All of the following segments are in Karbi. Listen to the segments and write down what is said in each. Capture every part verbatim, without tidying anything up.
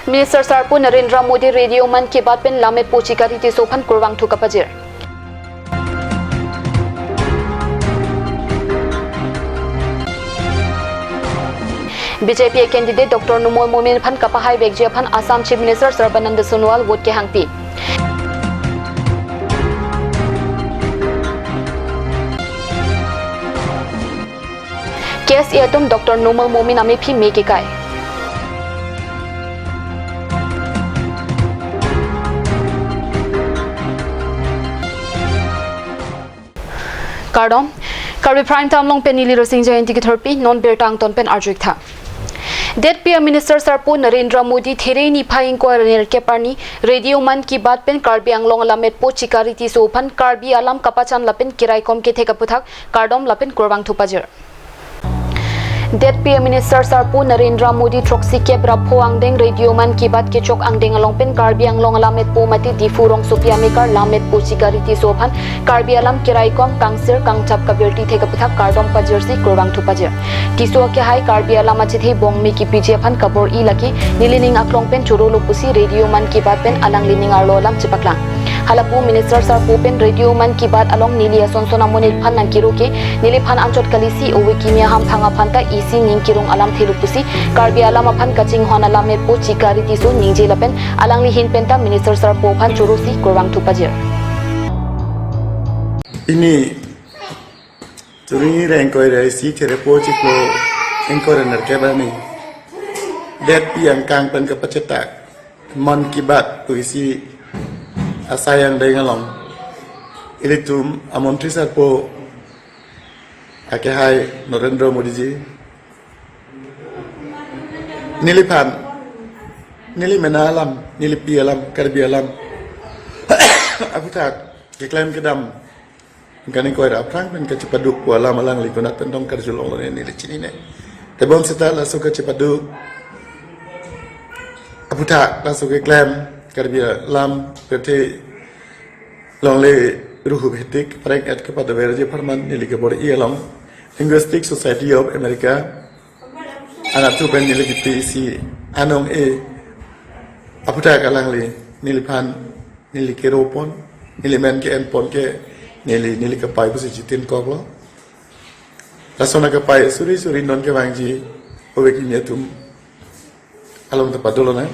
Minister Sarpo Narendra Modi Radio Mann Ki Baat pen lammetpo Chikari Tisso aphan kurvangthu kapajir. B J P a candidate Doctor Numal Momin aphan kapahaivekji aphan Assam Chief Minister Sarbananda Sonowal vote kehangpi. K S A atum Doctor Numal Momin amephi me kekai. Kardom, Karbi Prime Time along pen neli Rosing Jayanti ketherpi, non birta angton pen arju-ik tha. Detpi a Minister Sarpo Narendra Modi There niphai ingkoi ra nerkep arni Radio Mann Ki Baat pen Karbi Anglong alammetpo Chikari Tisso aphan Karbi alam kapachan lapen keraikom kethek aputhak kardom lapen kurvangthu pajir. Detpi a Minister Sarpo Narendra Modi throksikep ra pho angdeng Radio Mann Ki Baat kechok angdeng along pen Karbi Anglong alammetpo mate Diphu rongsopi amekar lammetpo Chikari Tisso aphan Karbi alam keraikom kangsir kangchap kabirti thek aputhak kardom pajirsi kurvangthu pajir. Tisso akehai Karbi alam achethe bongme kipiji aphan kabor-i lake nelining aklong pen chorolo pusi Radio Mann Ki Baat pen alangli ning arlo alam chepaklang. Halapu Minister Sarpo pen Radio Mann Ki Baat along neli asonson amonit aphan nangkiro ke neliphan anchot kalisi ove kimi ahamphang aphan ta isi ning kirung alam thelo pusi Karbi alam aphan kachinghon alammetpo Chikari Tisso ningje lapen alangli ahin pen ta Minister Sarpo aphan chorosi kurvangthu pajir. Pini Churi rengkoi resi Therepo chiklo ingkoi ra nerkep arni. Detpi angkang pen kapachetak Mann Ki Baat pusi asai angdeng along ilitum a Montri Sarpo akehai Narendra Modi ji neliphan, neli mena alam, nelipi alam, Karbi alam aputhak keklem kedam ingkoi ra aphrang pen kachepaduk pu alam alangli konat pen tong karju longlo ne neli chinine. Tebon seta laso kachepaduk aputhak laso keklem Karbi alam kethe longle ruhu betik prank et kepadoverji apharman neli kebor-i along Linguistic Society of America anatthu pen neli kipi isi anong-e aputhak alangli neliphan neli kero pon, neli men ke-en pon ke, neli, neli kapai pusi chitin koklo. Lason akapai suri suri non kevangji ove kimi atum along ta padolonang.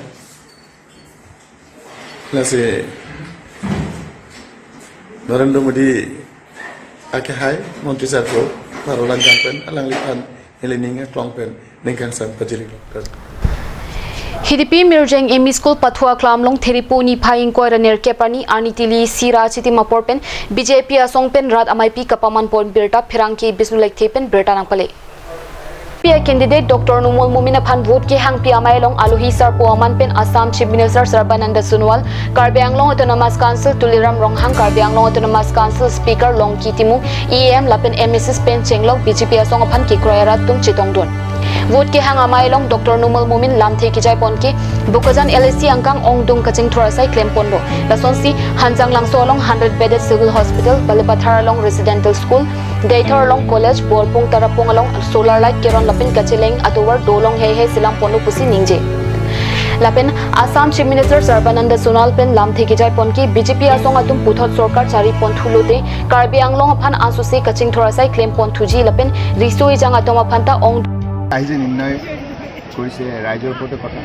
Lasi Narendra Modi akehai Montri Sarpo, Bharat langkang pen, alangliphan nelining aklong pen ningkangsam pajirlo. Hidipi Mirjeng M E School Pathua Klam along Therepo niphai ingkoi ra nerkep arni, arni tili isi ra chitim apor pen B J P asong pen rat ameipi kapaman pon birta pherangke Bisnu Lekthe pen birta nangpale. P A candidate Doctor Numal Momin aphan vote kehangpi amei along alohi sarpo aman pen Assam Chief Minister Sarbananda Sonowal, Karbi Anglong Autonomous Council Tuliram Ronghang, Karbi Anglong Autonomous Council Speaker Longki Timung, E M lapen M A Cs pen chenglok B J P asong aphan kekroi arat atum chetongdun. Vote kehang amei along Doctor Numal Momin lamthe kejai pon ke Bokajan L A C angkang ongdung kachingthur asai klem ponlo. Lasonsi Hanjanglangso along hundred bedded civil hospital, Balipathar along residential school, Deithor along college, Borpung Tarapung along solar light keron lapen kacheleng atovar dolong heihei selam ponlo pusi ningje. Lapen Assam Chief Minister Sarbananda Sonowal pen lamthe kejai pon ke B J P asong atum puthot sorkar chari pon thulote Karbi Anglong aphan ansose kachingthur asai klem pon thuji lapen riso ejang atum aphan ta ong আহিছে, নিৰ্ণয় কৰিছে, ৰাইজৰ ওপৰতে কথা।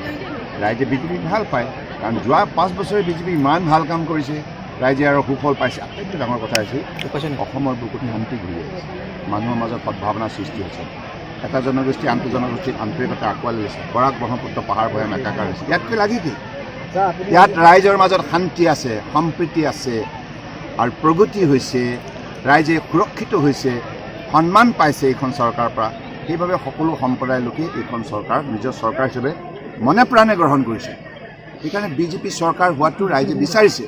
ৰাইজে বিজেপিক ভাল পায়, কাৰণ যোৱা পাঁচ বছৰে বিজেপি ইমান ভাল কাম কৰিছে, ৰাইজে আৰু সুফল পাইছে। আটাইতকৈ ডাঙৰ কথা হৈছে, কৈছে নে? অসমৰ বুকুত শান্তি ঘূৰি আহিছে, মানুহৰ মাজত সদ্ভাৱনা সৃষ্টি হৈছে, এটা জনগোষ্ঠী আনটো জনগোষ্ঠীৰ আন্তৰিকতা আঁকোৱালি লৈছে, বৰাক ব্ৰহ্মপুত্ৰ পাহাৰ ভৈয়াম একাকাৰ হৈছে। ইয়াতকৈ লাগে কি? ইয়াত ৰাইজৰ মাজত শান্তি আছে, সম্প্ৰীতি আছে আৰু প্ৰগতি হৈছে, ৰাইজে সুৰক্ষিত হৈছে, সন্মান পাইছে এইখন চৰকাৰৰ পৰা। সেইবাবে সকলো সম্প্ৰদায়ৰ লোকে এইখন চৰকাৰ নিজৰ চৰকাৰ হিচাপে মনে প্ৰাণে গ্ৰহণ কৰিছে। সেইকাৰণে বিজেপি চৰকাৰ হোৱাটো ৰাইজে বিচাৰিছে,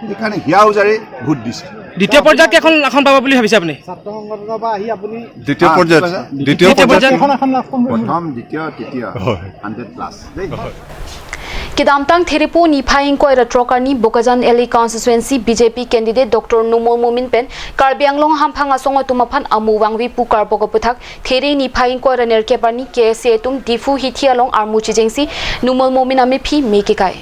সেইকাৰণে হিয়া উজাৰি ভোট দিছে। দ্বিতীয় পৰ্যায়ত কেইখন আসন পাব বুলি ভাবিছে আপুনি? ছাত্ৰ সংগঠনৰ পৰা আহি আপুনি দ্বিতীয় হা, পৰ্যায়ত, কি কৈছে? দ্বিতীয় পৰ্যায়ত পৰ্যায়ত কেইখন আসন লাভ কৰিম বুলি? প্ৰথম, দ্বিতীয়, তৃতীয়, হয়। হাণ্ড্ৰেড প্লাছ দেই। হয়। Kedamtang Therepo niphai ingkoi ra throk arni Bokajan L A constituency B J P candidate Doctor Numal Momin pen Karbi Anglong ahamphang asong atum aphan amu vangve pu karbok aputhak There niphai ingkoi ra nerkep arni K S A atum Diphu hithi along armu chejengsi Numal Momin amephi me kekai.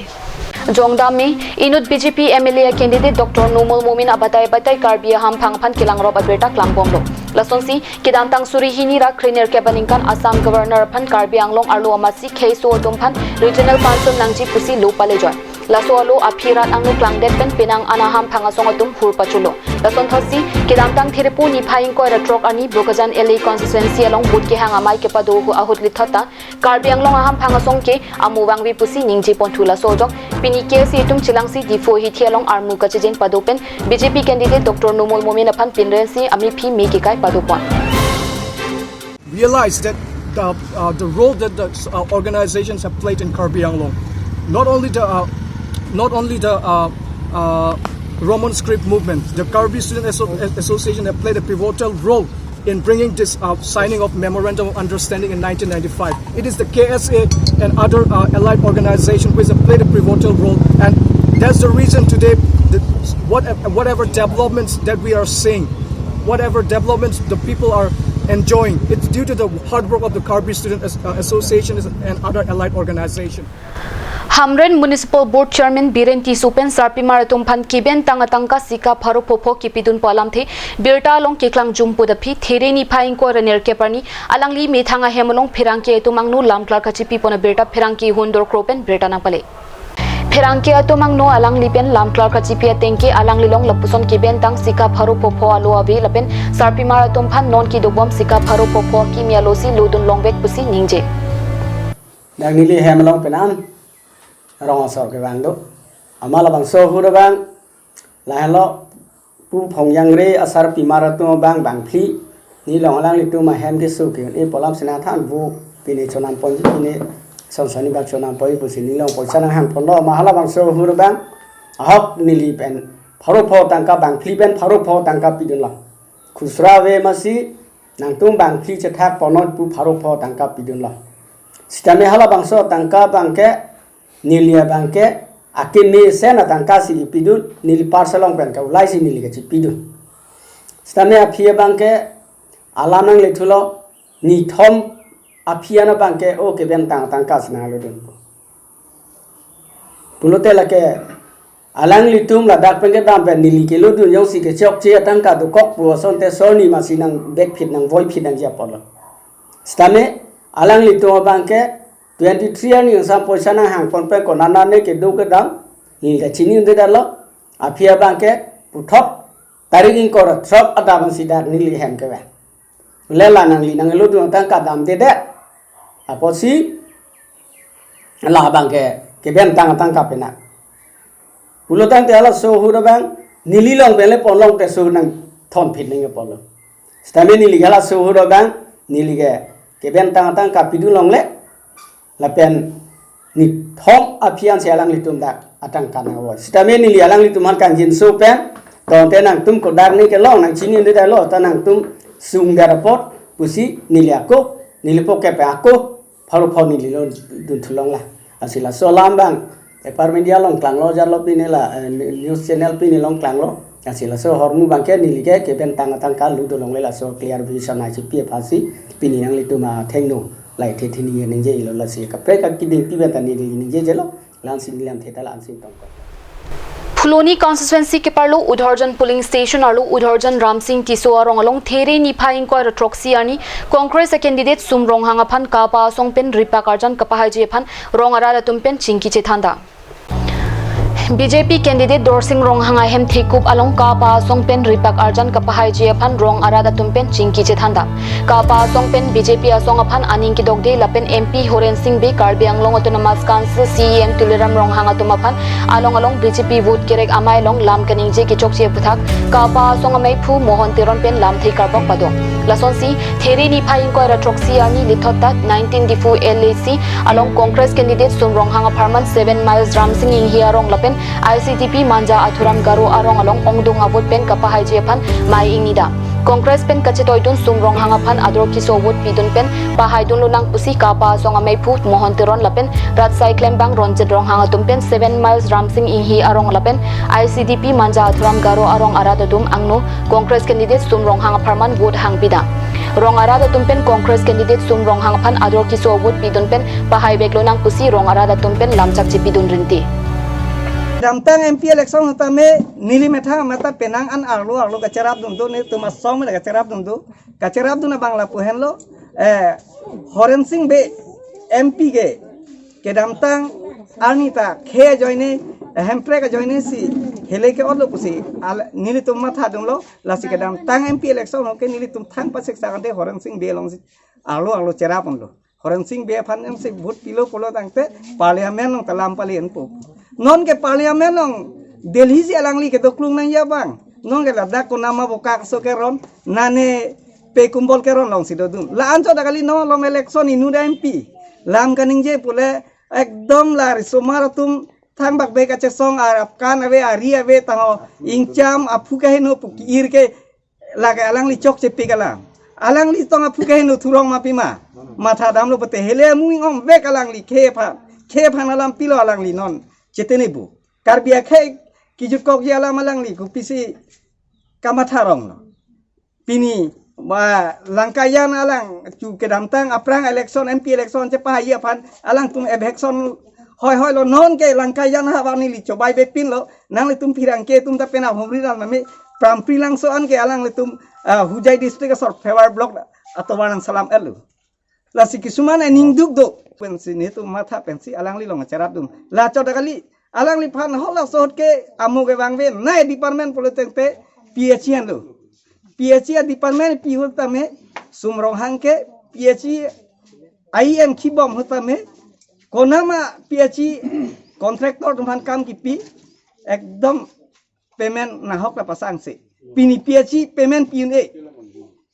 Jongdam me, inut B J P M L A candidate Doctor Numal Momin abatai batai Karbi ahamphang aphan kelangrop abirta klangbomlo. Lasonsi, kedamtang suri hini ra kre nerkep aningkan Assam Governor aphan Karbi Anglong arlo amatsi kheiso atum aphan Regional Council nangji pusi lo palejoi. Laso alo aphi rat angno klangdet pen penang an ahamphang asong atum hur pachulo. Lason thotsi, kedamtang Therepo niphai ingkoi ra throk arni Bokajan L A constituency along vote kehang amei kepado ahut lithot ta Karbi Anglong ahamphang asong ke amu vangve pusi ningje ponthu. Laso ajok pini K S A atum chelangsi Diphu hithi along armu kachejeng pado pen B J P candidate Doctor Numal Momin aphan pinrensi amephi me kekai pado pon. Realize that the, uh, the role that the uh, organizations have played in Karbi Anglong, not only the uh, not only the uh, uh, Roman script movement, the Karbi Student Asso- Association have played a pivotal role in bringing this uh, signing of memorandum of understanding in nineteen ninety-five. It is the K S A and other uh, allied organizations which have played a pivotal role, and that's the reason today, the, what, whatever developments that we are seeing, whatever developments the people are enjoying, it's due to the hard work of the Karbi Student As- uh, Association and other allied organizations. Hamren Municipal Board Chairman Biren Tisso pen sarpimar atum aphan keben tang atangka sika pharo phopho kepidun pu alamthe birta along keklang jumpu daphi There niphai ingkoi ra nerkep arni alangli methang ahem along pherangke atum angno lamklar kachipi pon abirta pherangke hundor kro pen birta nangpale. Pherangke atum angno alangli pen lamklar kachipi atengke alangli along lapuson keben tang sika pharo phopho alo ave lapen sarpimar atum aphan non kedobom sika pharo phopho kimi alosi lodun longvek pusi ningje. Nang neli hem along penan rong asor kevang do. Ama labangso ahut abang lahelo pu Phongjangre asarpimar atum abang bangphli. Neli along alanglitum ahem keso ke-un-e pu alam si nangthan pu pine chonam ponji, pine sonsoni bak chonam ponji pusi neli along poisa nanghang ponlo. Ama halabangso ahut abang ahok neli pen pharo pho tangka, bangphli pen pharo pho tangka pidunlo. Khusra ave amatsi nangtum bangphli chethak ponnon pu pharo pho tangka pidunlo. Sitame halabangso tangka abangke neli abangke akemesen atangka si kepidun, neli purse along pen ke ulai si neli kachipidun. Sitame aphi abangke alam nanglethulo, nithom aphi an abangke o keben tang atangka si nanglodun pu. Pulote lake alanglitum ladak pen kedam pen neli kelodun jongsi kechokche atangka dokok pu asonte sorni amatsi nangvekphit nangvoiphit nangji apotlo. Sitame alanglitum abangke twenty three arni angsam poisa nanghang pon pen konat nane kedo kedam neli kachini un-edetlo. Aphi abangke puthot tarik ingkoi ra throk adap ansi dak neli hem kevang. Lela nangli nanglodun atangka damdedet apotsi la abangke keben tang atangka penak. Pulotangte halaso ahut abang neli along pen le ponlongte so nangthonphit nangji apotlo. Sitame neli halaso ahut abang neli ke keben tang atangka pidun longle lapen nithom aphi ansi alanglitum dak atangka nangvoi. Sitame neli alanglitum aphan kangjinso pen, tangte nangtum kodak ne kelong nangchini un-edetlo, ta nangtum sungdar apot pusi neli ako, neli poke pen ako pharo pho neli lodun thulong la. Ansi laso alam abang, eh, paper media along klanglo, jarlo pine la, eh, news channel pine along klanglo. Ansi laso ahormu abangke neli ke keben tang atangka lodun longle, laso clarification nangchipi aphansi pini nanglitum athengno lahei the thini ningje-ilo, lasi kaprek akiding pi pen ta neli ningjejelo, la-ansi neli lamthe ta la-ansi tongkok. Phuloni constituency keparlo Udharjan polling station arlo Udharjan Ramsing Tisso arong along There niphai ingkoi ra throksi arni Congress a candidate Sum Ronghang aphan kapa asong pen ripak arjan kapahaiji aphan rong arat atum pen chingki chethanda. B J P candidate Dorsing Ronghang ahem thekup along kapa asong pen ripak arjan kapahaiji aphan rong arat atum pen chingki chethanda. Kapa asong pen B J P asong aphan aning kedokde lapen M P Horen Sing Bey, Karbi Anglong Autonomous Council C E M Tuliram Ronghang atum aphan along along B J P vote kerek amei along lam kaningje kechokche aputhak kapa asong ameiphu Mohon Teron pen lamthe karbok padok. Lasonsi There niphai ingkoi ra throksi arni lithot ta nineteen Diphu L A C along Congress candidate Sum Ronghang apharman seven miles Ramsing Inghi arong lapen I C T P Manja Athuram Garo arong along ongdung avote pen kapahaiji aphan mei ingni da. Congress pen kachetoidun Sum Ronghang aphan ador keso vote pidun pen pahaidun lonang pusi KAPA asong ameiphu Mohon Teron lapen rat asai klembang Ronjit Ronghang atum pen Seven Miles Ramsing Inghi arong lapen I C D P Manja Athuram Garo arong arat atum angno Congress candidate Sum Ronghang apharman vote hang pidam. Rong arat atum pen Congress candidate Sum Ronghang aphan ador keso vote pidun pen pahai vek lonang pusi rong arat atum pen lamchak chepidun rinti. Kedamtang M P election tame neli methang mata penang an arlo arlo kacherapdun do, nelitum asong mela kacherapdun do. Kacherapdun abang lapu henlo, eh, Horen Sing Bey M P ke kedamtang arni ta khei ajoine, eh, Hemprek ajoine si hele ke-otlo pusi al-, nelitum mathadunlo. Lasi kedamtang M P election ho ke nelitum thang pasek sa ante Horen Sing Bey alongsi arlo arlo cherap unlo. Horen Sing Bey aphan jongsi vote pilo pulo tangte Parliament along ta lam pali enpo. Non ke Parliament along Delhi si alangli kedoklung nangji abang. Non ke ladak konama bokak so keron, nane pe kumbol keron alongsi dodun. La anchot ta kali, non along election inut M P lam kaningje pule ekdom la risomar atum thangbak bek kachesong, arap kan ave, ari ave, taho ingcham aphu kaheno pu ki-ir ke lake alangli chokche pik alam. Alangli tong aphu kaheno thurong ma pima. Mathadamlo pute hele amui ong vek alangli khei aphan. Khei aphan alam pilo alangli non chetene bu. Karbi akhei kijutkokji alam alangli kopisi kamatha ronglo. Pini ba Langkaijan alang chu kedamtang aphrang election, M P election chepahaiji aphan alangtum eviction hoi hoilo, non ke Langkaijan ha bang neli chobai bepinlo, nanglitum pherangke atum ta pena humri ran mame Prampri Langso an ke alanglitum, ah, Hojai district asor Phebar block atovar nangselam elu. Lasi kisuman aning duk do pensi netum matha pensi alangli along cherapdun. La chot ta kali, alangliphan halaso ahut ke amo kevang ve nai department pulo tangte P H E henlo. P H E adepartment pi ahut tame Sum Ronghang ke P H E I M kibom ahut tame konama P H E contractor atum aphan kam kipi ekdom payment nahok ta pasang se. Pini P H E payment pi un-e.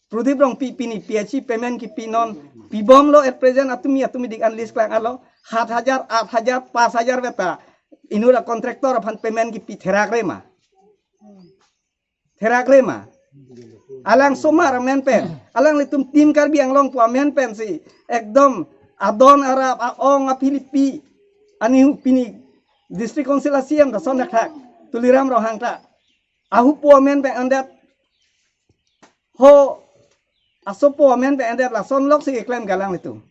Prodip Rongpi pini P H E payment kipi non pibomlo at present atumi atumi dik an list klang alo, hat hajar, at hajar, pas hajar beta. Inut a contractor aphan payment kipi therak re ma. Therak re ma. Alang somar amen pen, alanglitum Team Karbi Anglong pu amen pensi ekdom adon arap a-ong aphilipi anihu pini District Council a C E M ta son thakthak Tuliram Ronghang ta. Ahupo amen pen endet, ho asopo amen pen endet, lason loksi keklem ke alanglitum.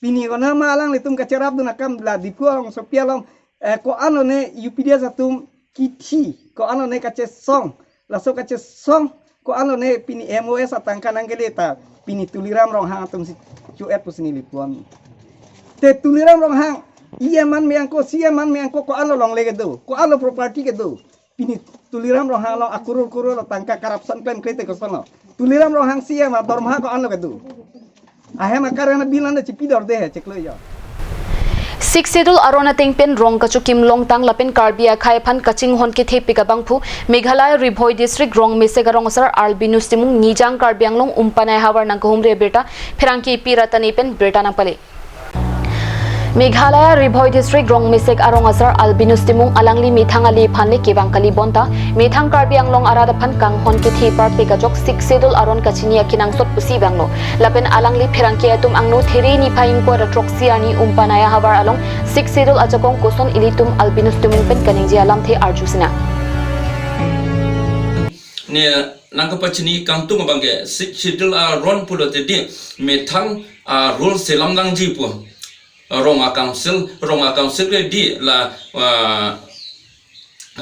Pini konama alanglitum kacherapdun akam la Diphu along, Sopi along, eh, ko-an lone U P D S atum kithi, ko-an lone kachesong, laso kachesong, ko-an lone pini M O S atangka nangkele ta, pini Tuliram Ronghang atumsi cho-et pusi neli puan. Te Tuliram Ronghang, E M an me angko, C E M an me angko, ko-an lo longle kedo, ko-an lo property kedo. Pini Tuliram Ronghang along akurur kurur lo tangka corruption klemkle te kosonlo. Tuliram Ronghang C E M adormaha ko-an lo kedo. Ahem akar ana bill ana chipi dorde he cheklo jo. Sixth Schedule aron ateng pen rong kachokim longtang lapen Karbi akhei aphan kachinghon kethe pik abangphu Meghalaya Ri Bhoi District Rongmesek arong asar Albinus Timung Nijang Karbi Anglong Umpanai havar nangkehumri abirta pherangke pi rat ta ne pen birta nangpale. Meghalaya Ri Bhoi District Rongmesek arong asar Albinus Timung alangli methang ali aphan le kevang kali bonta, methang Karbi Anglong arat aphan kanghon kethe parpik ajok Sixth Schedule aron kachini akenangsot pusi vanglo. Lapen alangli pherangke atum angno there niphai ingkoi ra throksi arni Umpanai ahavar along Sixth Schedule ajakong koson ilitum Albinus Timung pen kaningje alamthe arju sinang. Ne nangkepachini kangtung abang ke Sixth Schedule aron pulote di methang a rule selam nangji pu. Rong a council, rong a council ke di la, ah,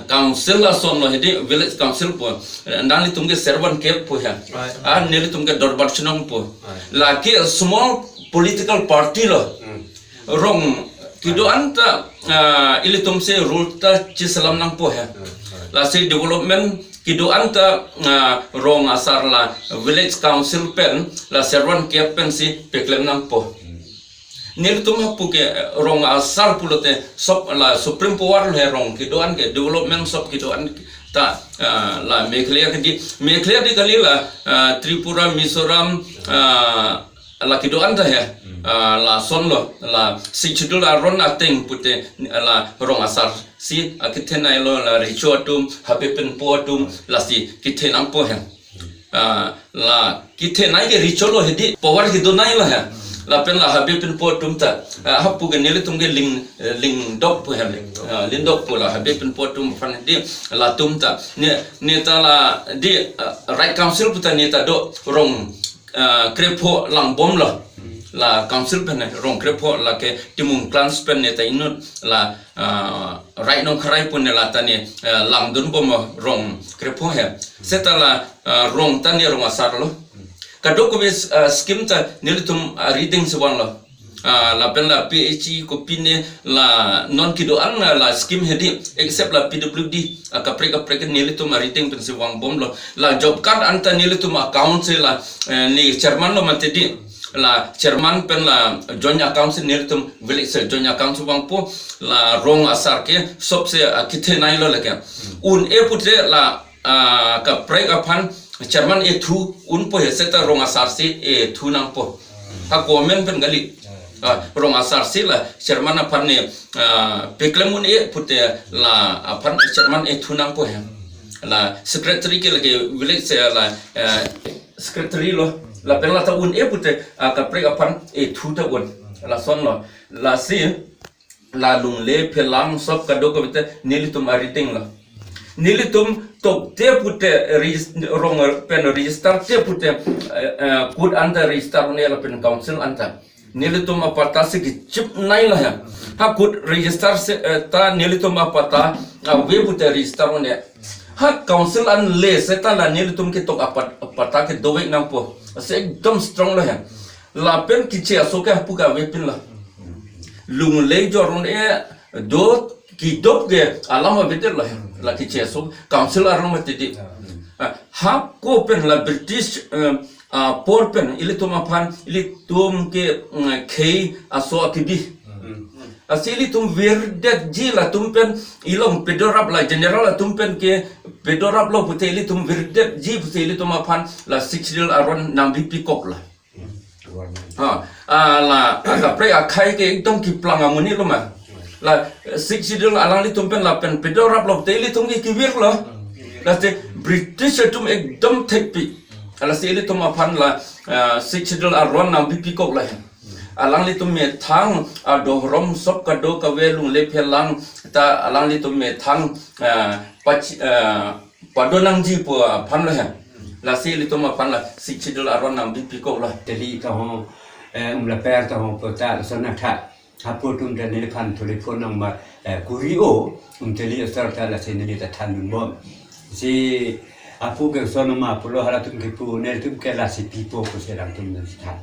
council ason lo hedi village council pu. Nanglitum ke Servan Kep pu he. Right. Ah, nelitum ke Dorbar Chinong pu. Right. Lake small political party lo. Hmm. Rong kedo-an ta, ah, ilitum si rule ta chiselam nangpo he. Hmm, right. Lasi development kedo-an ta, ah, rong asar la village council pen, la Servan Kep pensi peklem nangpo. Hmm. Nelitum hapu ke, eh, rong asar pulote sop la supreme power lo he rong kedo-an ke, development sop kedo-an ta, ah, la Meghalaya ke di, Meghalaya di kali la, ah, Tripura, Mizoram, ah, la kedo-an ta he, ah, lason lo, la Sixth Schedule aron ateng pute, la rong asar si, ah, kethenei lo la recho atum, hape penpo atum, lasi kethe nangpo he. Ah, la kethenei ke richolo hedi, power kedo nai lo he. Lapen la habe pinpo atum ta, ah, hapu ke nelitum ke ling, eh, lingdok pu he. Ah, lingdok pu la habe pinpo atum aphan hedi, latum ta. Ne, ne ta la di, ah, Right Council pu ta ne ta do rong, ah, krepho lang bomlo. La council pen ne rong krepho, lake Timung Clans pen ne ta inut la, ah, Right Nongkharai pu ne la ta ne, ah, langdun bom rong krepho he. Seta la, ah, rong ta ne rong asar lo. Kadokave, ah, scheme ta nelitum arideng si vanglo. Ah, lapen la P H E kopi ne la non kedo-an la, la scheme hedi, except la P W D, ah, kaprek kaprek nelitum arideng pen si vang bomlo. La job card anta nelitum account si la, eh, ne chairman lo mati di. La chairman pen la joint account si nelitum village si joint account si vangpo, la rong asar ke sop si, ah, kethenei lo lake. Un-e pute la, ah, kaprek aphan chairman ethu unpo he, seta rong asar si ethu nangpo. Ha comment pen kali. Ah, rong asar si la chairman aphan ne, ah, peklem un-e pute la aphan chairman ethu nangpo he. La secretary ke lake village si la, eh, secretary lo. Lapen la ta un-e pute, ah, kaprek aphan ethu ta un. Lason lo. Lasi la lungle phelang sop kadokave ta nelitum arideng lo. Nelitum tokte pute regis-, rong pen register te pute, eh, eh, court anta register un-e lapen council anta. Nelitum apatta si kechip nai lo he. Ha court register si, eh, ta nelitum apatta ave pute register un-e. Ha council an le seta la nelitum ketok apat-, apatta kedo vek nangpo. Si ekdom strong lo he. Lapen keche aso ke hapu ke ave pin lo. Lungle jor un-e do kedop ke alam avedet lo he. La keche aso council arong mati di. Ah, hako pen la British, eh, apor pen ilitum aphan, ilitum ke, mm, khei aso akibi. Lasi ilitum virdetji latum pen ilong pedorap la general atum pen ke pedorap lo pute ilitum virdetji pute ilitum aphan la Sixth Schedule aron nangbipi kok lo. Ha, ah, la, ah, kaprek akhei ke ekdom keplang amonit lo ma. La Sixth Schedule alanglitum pen lapen pedorap lo pute ilitum ke kevir lo. Lasi British atum ekdom thekpi. Lasi ilitum aphan la, ah, Sixth Schedule aron nangbipi kok lo he. Alanglitum methang adorom sop kadokave lungle phelang ta alanglitum methang, ah, pach-, ah, pado nangji pu aphan lo he. Lasi ilitum aphan la Sixth Schedule aron nangbipi kok lo. Teli ta ho, eh, umlaper ta ho pota sona tha. Hapu atum ta neliphan telephone number, eh, kuri-o, um teli asar ta lasi neli ta thandun bom. Si apu ke sonoma pulo halatum kepu, nelitum ke lasi pipo pusi alangtum nangthan.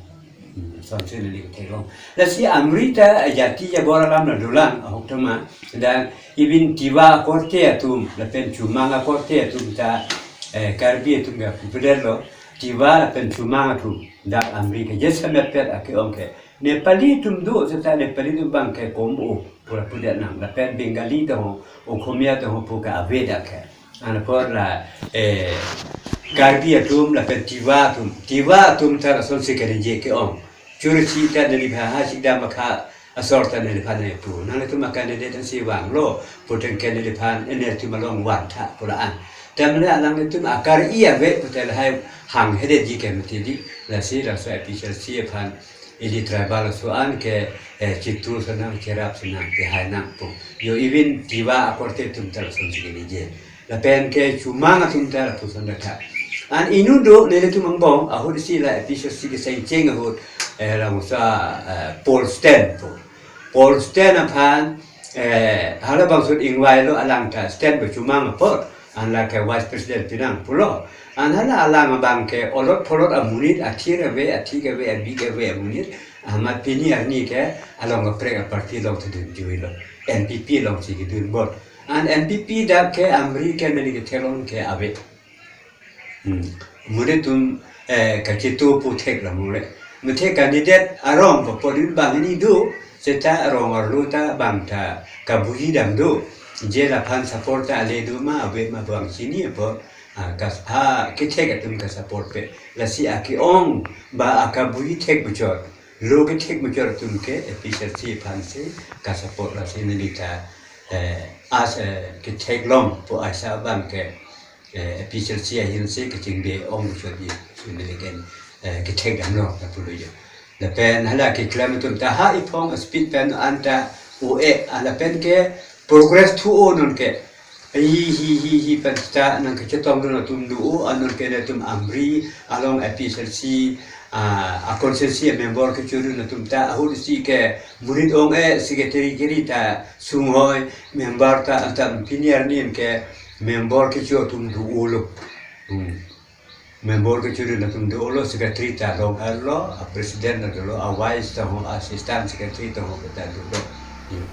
Hmm, sonsi neli theklong. Lasi amri ta jati jabor alam la dolang, ahok tema. Dan even Tiwa akorte atum, lapen Chumang akorte atum ta, eh, Karbi atum ke popular lo. Tiwa lapen Chumang atum, dak amri ke jasemet pet ake-ong ke. Nepali atum do, seta Nepali atum abang ke kom-o, pura pudet nang. Lapen Bengali ta ho, Okhomia ta ho, pu ke ave dak ke. Anpor la, eh, Karbi atum, lapen Tiwa atum. Tiwa atum ta lasonsi kaningje ke-ong. Chursi ta neliphan ha sikdam akha asor ta neliphan nepu. Nanglitum a candidate si vanglo, puteng ke neliphan, eh, nelitum along vantha pu la-an. Tamle alanglitum akar-i ave pute lahai hang hedetji ke mati di. Lasi laso A P H L C aphan ili tribal aso-an ke, eh, chitu sonang, cherap sonang, pehai nangpo. Yo even Tiwa akorte atum ta lasonsi kaningje. Lapen ke Chumang atum ta lapuson datha. An inut do nelitum angbong ahut si la A P H L C kechengcheng ahut, eh, lamusa, eh, poll stand po. Poll stand aphan, eh, halabangso ingvailo alang ta stand pu Chumang apot. An lake vice president pinang pulo. An hala alang abang ke olot pholot amonit, athir ave, athik ave, abik ave amonit. Amat pini arni ke along kaprek aparty along thedun juilo. N P P alongsi kedun bot. An N P P dak ke amri ke neli kethelong ke ave. Hmm. Mure atum, eh, kachitu pu thek la mure. Muthe candidate arong pa podin bang ni do, seta arong arlo ta bang ta kabuhi dam do. Je laphan support ta ale do ma, ave ma bang chini apot, ah, kas-, ah, kethek atum ka support pe. Lasi ake-ong ba akabuhi thek buchot. Lo kethek buchot atum ke A P H L C aphansi ka support lasi neli ta, eh, as, eh, ketheklong pu asai abang ke. eh, A P H L C ahin si kachingbe ong chot di, so neli ken, eh, kethek damlo lapulo jo. Lapen hala keklem atum ta ha iphong speed pen anta o e, ah, lapen ke progress thu o non ke. Hi, hi, hi, hi pen ta nangkachetongdun atum do o, ah, non ke latum Amri along A P H L C, ah, a constituency member kechodun atum ta ahut si ke murit ong e, secretary kiri ta sunghoi, member ta anta pini arni ke member kecho atum do o lo. Hmm. Member kechodun atum do o lo, secretary ta rong arlo, a president ta dolo, a vice ta ho, assistant secretary ta ho, ta dolo. Hmm.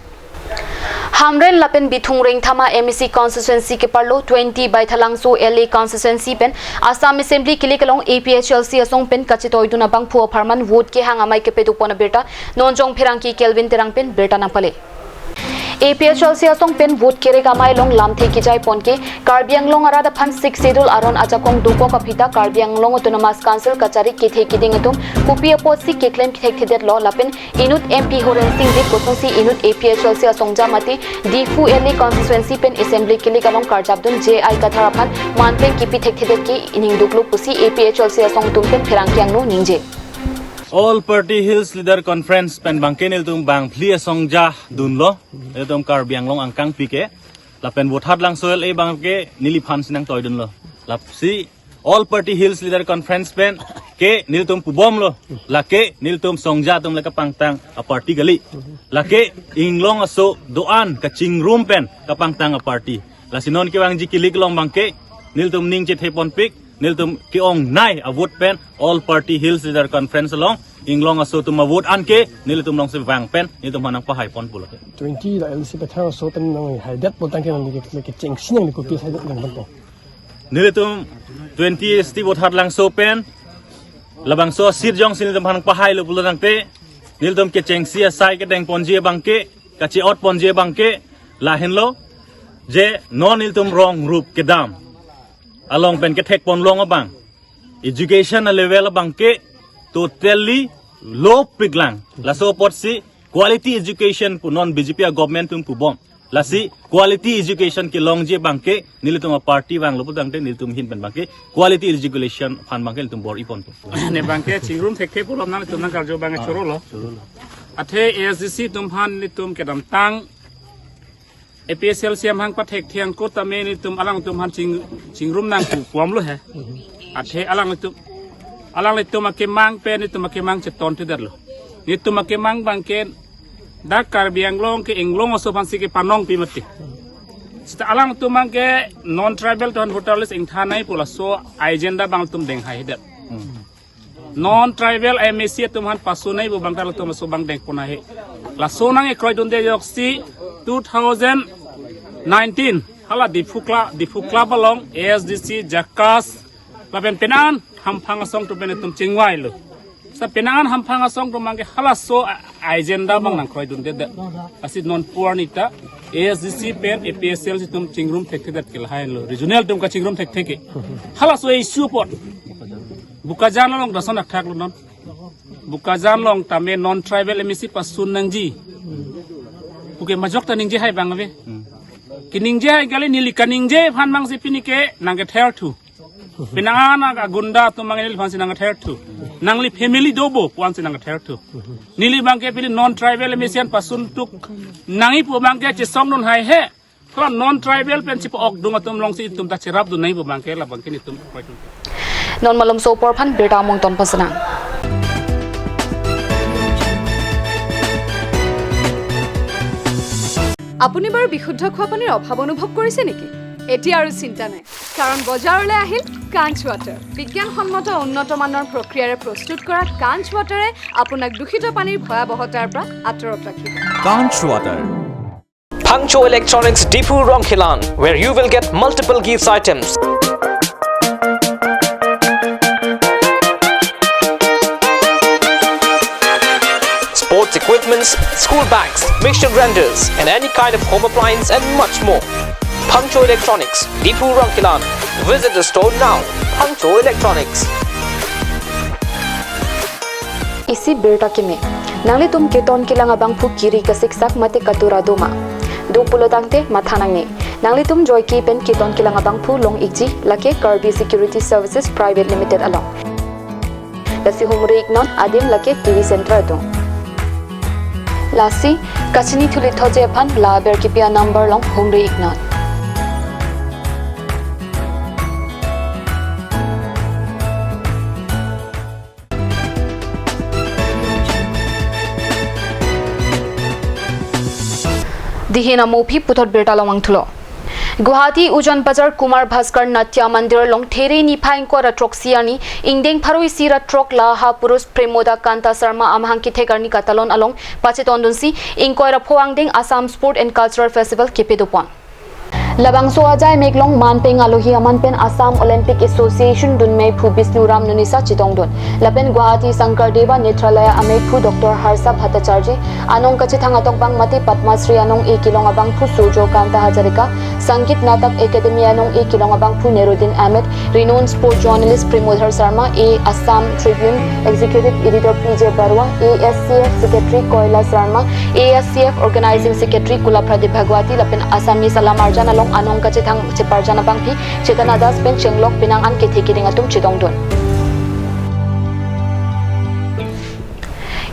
Hamren lapen Bithung Rengthama M A C constituency keparlo twenty Baithalangso L A constituency pen Assam Assembly kilik along A P H L C asong pen kachetoidun abangphu apharman vote kehang amei kepadopon abirta non jong pherangke Kelvin Terang pen birta nangpale. A P H L C asong pen vote kerek amei along lamthe kejai pon ke Karbi Anglong arat aphan Sixth Schedule aron ajakong dokok aphi ta Karbi Anglong Autonomous Council kachari kethe kiding atum kopi apotsi keklem kethekthedet lo lapen inut M P Horen Singh Bey kosonsi inut A P H L C asongja mate Diphu L A constituency pen assembly kilik along karjapdun J I Kathar aphan manpeng kipi thekthedet ke ining duklo pusi A P H L C asong atum pen pherangke angno ningje. All Party Hills Leader Conference pen bangke nelitum bangphli asongja dunlo, nelitum Karbi Anglong angkang pike, lapen Vothatlangso L A bangke neliphan si nangtoidunlo. Lasi All Party Hills Leader Conference pen ke nelitum pubomlo, lake nelitum songja atum le kapangtang a party kali. Lake inglong aso do-an kachingrum pen kapangtang a party. Lasi non kevangji kilik along bangke nelitum ning chethe ponpik, nelitum ke-ongnei a vote pen All Party Hills Leader Conference along inglong aso atum a vote an ke nelitum alongsi vang pen nelitum aphan nangpahai pon pulo. Twenty la L C Pathar aso pen nanghaidet pon tangke nangli ke, kechengsi nangli kopi haidet nang pon. Nelitum twenty S T Vothatlangso pen labangso a seat jongsi nelitum aphan nangpahailo pulo tangte nelitum kechengsi asai kedeng ponji abangke, kache-ot ponji abangke lahenlo, je non nelitum rong rup kedam along pen kethek ponlong abang, education a level abangke totally low piklang. Laso apotsi quality education pu non B J P a government atum pubom. Lasi quality education kelongji abangke nelitum a party vanglo putangte nelitum ahin pen bangke quality education aphan bangke nelitum bor-i ponpo. Ne bangke chingrum thekthe pulo nangtum nangkarju bangke chorolo. Athe A S D C atum aphan nelitum kedamtang A P H L C amahang pathekthe angko tame nelitum alangtum aphan ching, chingrum nangpu pomlo he. Athe alangtum, alanglitum akemang pen nelitum akemang chetonthedetlo. Nelitum akemang bangke dak Karbi Anglong ke inglong aso aphansi kepanongpi mati. Seta alangtum bangke non tribal atum aphan voter list ingthan nangji pu laso agenda abang nelitum denghaidet. Non tribal M A C atum aphan pasunai pu abang ta latum laso abang dengpon ahe. Laso nangkekroidunde ajoksi two thousand nineteen hala Diphu Club, Diphu Club along A S D C, JACAS lapen penang hamphang asong atum pen itum chingvailo. Sa penang hamphang asong atum bangke halaso a, agenda abang nangkroidundedet. Lasi non pu arni ta A S D C pen A P H L C atum chingrum thekthedet ke lahailo. Regional atum kachingrum thekthe ke. Halaso issue apot. Bokajan along lason akthaklo non. Bokajan along tame non tribal M A C pasun nangji puke majok ta ningjehai abang ave. Keningjehai kali, neli kaningjephan abangsi pini ke nangketherthu. Penang a gunda atum abang neliphansi nangketherthu. Nangli family do bo pu-ansi nangketherthu. Neli bangke pini non tribal M A C an pasun tuk nangji pu bangke chesongdun haihe. Hala non tribal pen chepa-okdun atum alongsi itum ta cherapdun nangji pu bangke labangke nelitum kroidun. Non malomso apor aphan birta among ton pasenang. আপুনি বাৰু বিশুদ্ধ খোৱা পানীৰ অভাৱ অনুভৱ কৰিছে নেকি? এতিয়া আৰু চিন্তা নাই, কাৰণ বজাৰলৈ আহিল কাঞ্চ ৱাটাৰ। বিজ্ঞানসন্মত উন্নত মানৰ প্ৰক্ৰিয়াৰে প্ৰস্তুত কৰা কাঞ্চ ৱাটাৰে আপোনাক দূষিত পানীৰ ভয়াৱহতাৰ পৰা আঁতৰত ৰাখিব। Kanch Water. Phangcho Electronics, Diphu, Rongkhelan, where you will get multiple gifts items, sports equipments, school bags, mixture grinders, and any kind of home appliance and much more. Phangcho Electronics, Diphu, Rongkhelan. Visit the store now. Phangcho Electronics. Isi birta kimi. Nanglitum keton kelang abangphu kiri kasiksak mate katura doma? Do pulo tangte matha nangne. Nanglitum joike pen keton kelang abangphu long-ikji, lake Karbi Security Services Private Limited along. Lasi humri-iknon, adim lake T V Center atum. Lasi, kachini thuli thotji aphan la aber kipi a-number along humri-iknon. Dihin amo aphi puthot birta along vangthulo. Guwahati Ujan Bazar Kumar Bhaskar Natya Mandir along There niphai ingkoi ra throksi arni ingdeng pharo isi ra throk la ha purush Premoda Kanta Sharma amahang kethek arni katalon along pachetongdunsi ingkoi ra pho angdeng Assam Sport and Cultural Festival kepedopon. Labangso ajaimek along manpeng alohi aman pen Assam Olympic Association dunmeiphu Bisnu Ram Nunisa chetongdun. Lapen Guwahati Sankardev Nethralaya ameiphu Doctor Harsha Bhattacharjee, anong kachethang atokbang mate Padma Shri anong-e kelong abangphu Surjo Kanta Hazarika, Sangeet Natak Academy anong-e kelong abangphu Neruddin Ahmed, renowned sport journalist Premodhar Sharma, A Assam Tribune Executive Editor P J Barua, A S C F Secretary Koila Sharma, A S C F Organizing Secretary Kula Pradip Bhagwati lapen Assamese alam arjan along anong kachethang cheparjan abangpi Chetana Das pen chenglok penang an kethe keding atum chetongdun.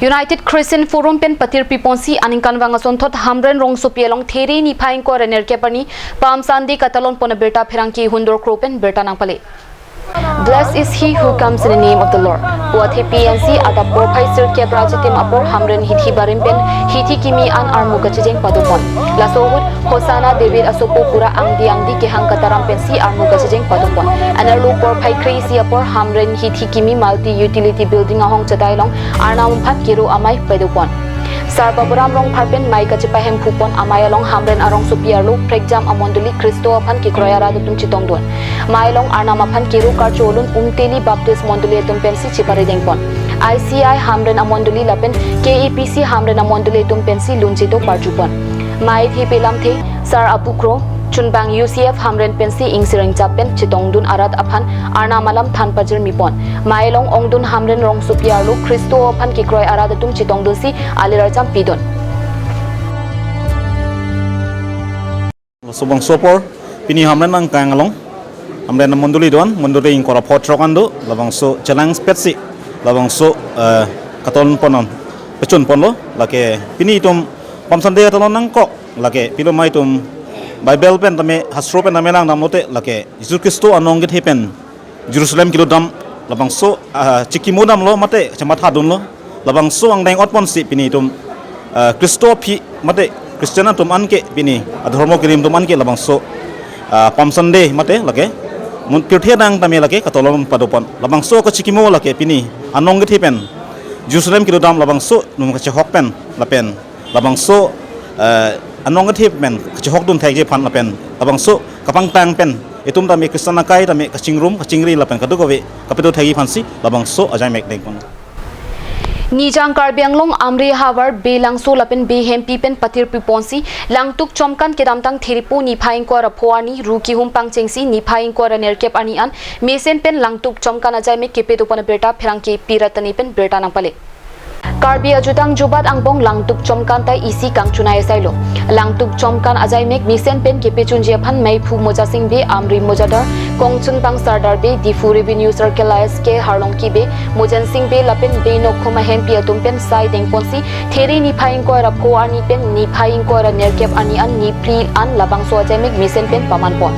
United Christian Forum pen patirpiponsi aningkanvang asonthot Hamren rongsopi along There niphai ingkoi ra nerkep arni Palm Sunday katalonpon abirta pherangke Hundor Kro pen birta nangpale. Blessed is he who comes in the name of the Lord. Puat he P N C adap porphai sirkep ra chitim apor Hamren hithi barim pen hithi kimi an armu kachijeng padopon. Laso ahut Hosanna David asopo pura angdi angdi kehang kataram pensi armu kachijeng padopon. Anerlo porphai kre-isi apor Hamren hithi kimi multi utility building ahong chedai along Arnam aphan kero amei padopon. Sar Baburam Rongphar pen mei kachepahemphupon amei along Hamren arongsopi arlo prekjam amondoli Khristo aphan kekroi arat atum chetongdun. Mei along Arnam aphan kero karcho olun Umteli Baptist Mondoli atum pensi cheparidengpon. I C I Hamren amondoli lapen K A P C Hamren amondoli atum pensi lunchedo parjupon. Mei thepe lamthe Sar Apu Kro, chunbang U C F Hamren pensi ingsireng chap pen chetongdun arat aphan Arnam alam than pajirmipon. Mei along ongdung Hamren rongsopi arlo Khristo aphan kekroi arat atum chetongdunsi alir arjam pidun. Labangso apor pini Hamren angkang along, Hamren mondoli do-an, mondoli ingkoi ra pho throk an do, labangso chelang spetsi, labangso, eh, katalonpon an, pechunponlo, lake pini itum Palm Sunday katalon nangkok, lake pilo mei itum Bible pen tame, Hastro pen tame langdamlote, lake Jisu Khristo anong kethe pen Jerusalem kelutdam labangso, ah, chikimodamlo mate chemathadunlo. Labangso angdeng otponsi pini itum, ah, Khristo aphi mate Christian atum anke pini adhormo kerim atum anke labangso, ah, Palm Sunday mate lake mun pirthe adang tame lake katalon padopon. Labangso kachikimo lake pini anong kethe pen Jerusalem kelutdam labangso num kachehok pen lapen labangso, eh, anong kethe pen kachehokdun thekji aphan lapen labangso kapangtang pen itum tame Christian akai tame kachingrum kachingri lapen kadokave kapedo thekji aphansi labangso ajaimek dengpon. Nijang Karbi Anglong Amri havar Belangso lapen Behempi pen patirpiponsi Langtuk Chomkan kedamtang Thiripo niphai ingkoi ra pho arni ru kihum pangchengsi niphai ingkoi ra nerkep arni an mesen pen Langtuk Chomkan ajaimek kepedopon abirta pherangke P Ratani pen birta nangpale. Karbi ajutang jubat angbong Langtuk Chomkan ta isi kangchunai asailo. Langtuk Chomkan ajaimek mesen pen kepechunji aphan meiphu Moja Sing Bey, Amri Mojadar, Kongchunbang Sardar Bey, Diphu Revenue Circle I S K Harlongki Bey, Mojen Sing Bey lapen Bey Nokhoma Hempi atum pen sai dengponsi There niphai ingkoi ra pho arni pen niphai ingkoi ra nerkep arni an niphli an labangso ajaimek mesen pen pamanpon.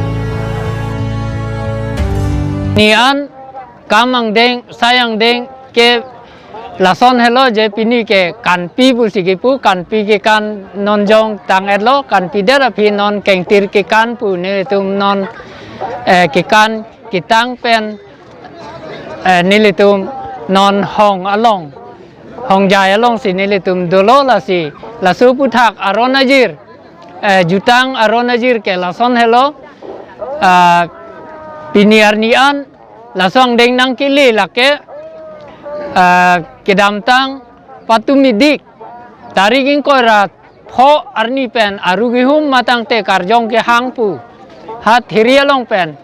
Ni an kam angdeng, sai angdeng ke lason helo je pini ke kanpi pusi kipu, kanpi kekan non jong tang-etlo, kanpi der aphi non kengtir kekan pu nelitum non, eh, kekan ketang pen, eh, nelitum non hong along, hongjai alongsi nelitum dolo lasi, laso aphuthak aron ajir, eh, jutang aron ajir ke lason helo, ah, pini arni an, laso angdeng nangkele lake, ah, kedamtang patumi dik, tarik ingkoi ra pho arni pen aru kihum matangte karjong kehang pu ha There along pen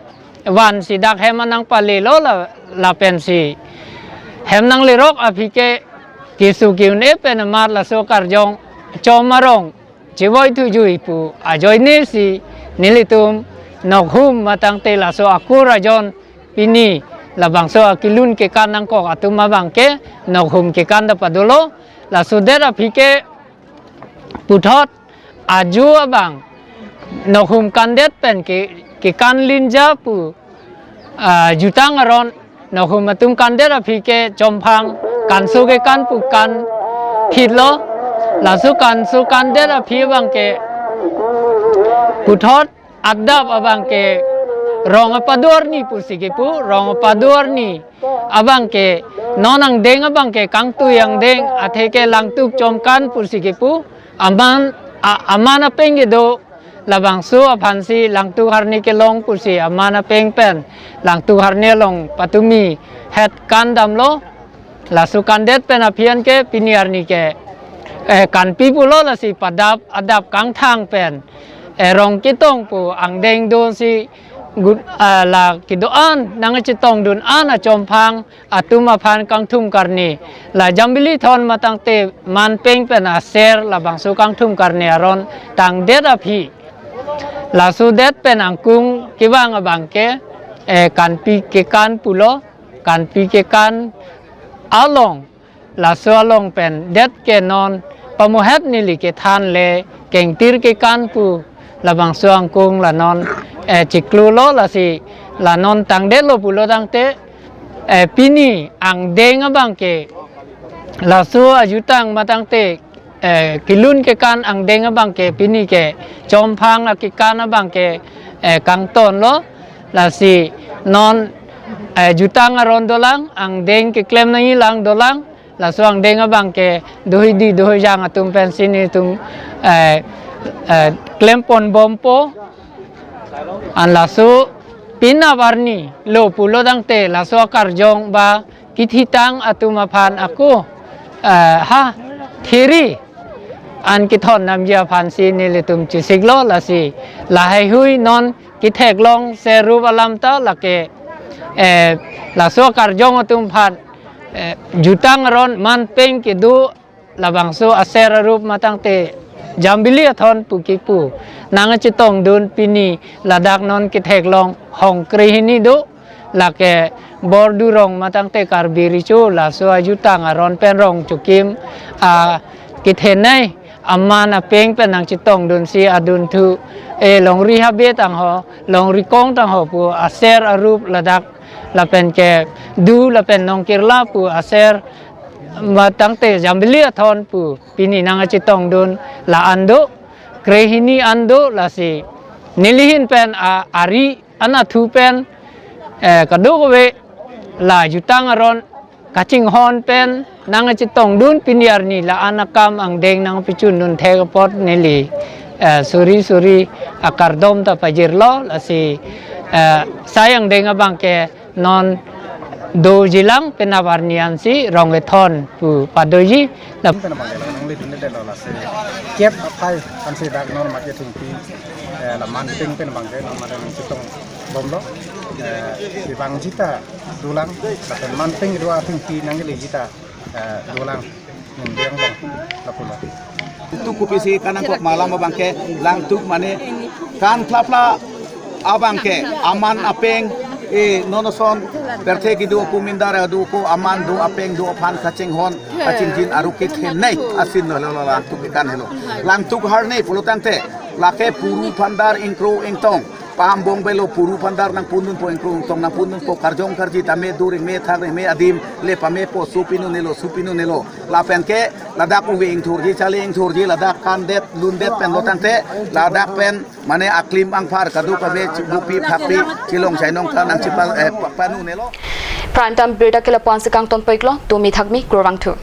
vansi dak hem an nangpalelo la, lapensi hem nanglerok aphi ke keso ke-un-e pen amat laso karjong chom arong chevoi thujui pu ajoinesi Nelitum nokhum matangte laso akur ajon pini labangso akelun kekan nangkok atum abangke nokhum kekan ta padolo. Laso det aphi ke puthot ajo abang nokhum kandet pen ke kekan linja pu, ah, jutang aron nokhum atum kandet aphi ke chomphang kanso kekan pu kan phitlo. Laso kanso kandet aphi abangke puthot adap abangke rong apado arni pusi kepu, rong apado arni abangke non angdeng abangke kangtui angdeng athe ke langtuk chomkan pusi kepu, aman a-, aman apeng kedo labangso aphansi langtuk arni kelong pusi aman apeng pen langtuk arni along patumi het kan damlo. Laso kandet pen aphi an ke pini arni ke, eh, kanpi pulo, lasi padap adap kangthang pen, eh, rong ketong pu angdeng dosi gut, ah, la kedo-an nangchetongdun an achomphang atum aphan kangthum karni la Jambili thon matangte manpeng pen aser labangso kangthum karni aron tangdet aphi. Laso det pen angkung kevang abangke, eh, kanpi kekan pulo, kanpi kekan along, laso along pen det ke non pamuhet neli kethan le kengtir kekan pu labangso angkung la non, eh, chiklo lo, lasi la non tangdetlo pulo tangte, eh, pini angdeng abangke laso ajutang matangte, eh, kelun kekan angdeng abangke pini ke chomphang akekan abangke, eh, kangtonlo. Lasi non, eh, jutang aron dolang, angdeng keklem nangji lang dolang. Laso angdeng abangke dohidi dohijang atum pensi nelitum, eh, eh, klempon bompo. An laso penap arni lo pulo tangte laso akarjong ba kethitang atum aphan ako, eh, ha thiri an kethon namji aphansi nelitum chesiklo. Lasi lahaihui non ketheklong serup alam ta lake, eh, laso akarjong atum aphan, eh, jutang aron manpeng kedo labangso aser arup matangte Jambili athon pu kipu nangchetongdun pini ladak non ketheklong hong krehini do, lake Bordu rong matangte Karbi Recho laso ajutang aron pen rong chokim akethenei aman apeng pen nangchetongdunsi adunthu, eh, longri habe tangho, longri kong tangho pu aser arup ladak lapen kedo lapen nongkirla pu aser matangte Jambili athon pu pini nangchetongdun la an do, krehini an do. Lasi nelihin pen a-, ari anathu pen, eh, kadokave la jutang aron kachinghon pen nangchetongdun pini arni la an akam angdeng nangpechundun thek apot neli, eh, suri suri akardom ta pajirlo. Lasi, eh, sai angdeng abangke non dojilang penap arni ansi rong kethon pu padoji. Lap- Pen abang nangledunledetlo lasi kep aphai ansi dak non mat kethengpi, eh, la manpeng pen abangke non mat nangchetong bomlo, eh, si vangji ta dolang, lapen manpeng do athengpi nangkeleji ta, eh, dolang. Ningdeng bang lapulo. Langtuk kopisi kanangkok ma alam abangke, langtuk mane kan phlapphla abangke aman apeng, eh, non ason pirthe kedo ako, mindar kedo ako, aman do apeng do aphan kachinghon kachingjin arup kethenei asin lo, lo, lo, langtuk kekan helo. Langtuk arni pulo tangte lake puru phandar ingkro ingtong paham bong belo, puru phandar nangpundunpo, ingkro ingtong nangpundunpo, karjong karji tame, do rengme thak rengme adim le pamepo, su pinunelo, su pinunelo. Lapen ke ladak uve ingthurji, chale ingthurji, ladak kandet lundet pen lo tangte ladak pen mane aklim angphar kadokave chibupi phakpi chilong chainong ta nangchipal, eh, pa-, panunelo. Prime Time birta ke lapu-an si kangtonpo iklo, tumi thakmi, kurvangthu.